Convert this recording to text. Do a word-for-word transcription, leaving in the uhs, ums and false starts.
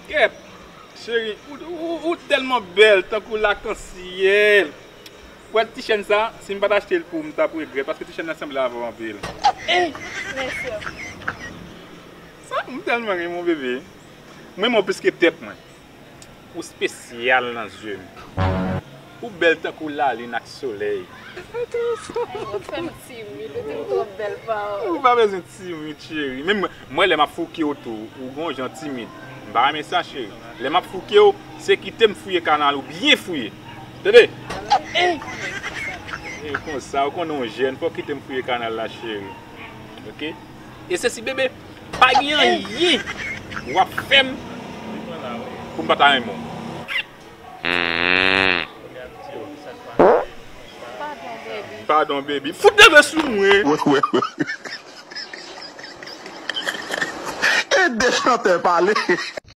Kèt, cheri, ou, ou, ou tèlman bèl, tankou lakansyèl. Wè ti chèn sa, si m pa t achte l pou ou, m t ap regrèt, paske ti chèn nan sanble avè w anpil. Mèsi. Sa, m tèlman renmen w, bebe. M renmen w plis ke tèt mwen. Ou espesyal nan zye m. Ou bèl tankou lalin ak solèy. Ou fè m timid, ou di m twòp bèl pawòl. Ou pa bezwen timid, cheri. Menm mwen, mwen, lè m ap fouke w tou, ou gon jan timid. M pa renmen sa, cheri. Lè m ap fouke w, se kite m fouye kanal ou byen fouye. Tande? E konsa, ou konnen w jèn, fò kite m fouye kanal la, cheri. Oke? E se si bebe, pa gen anyen w ap fè m pou m pa ta renmen w. Padon, baby. Padon, baby. Fout neve sou mwen. Ede chantè pale.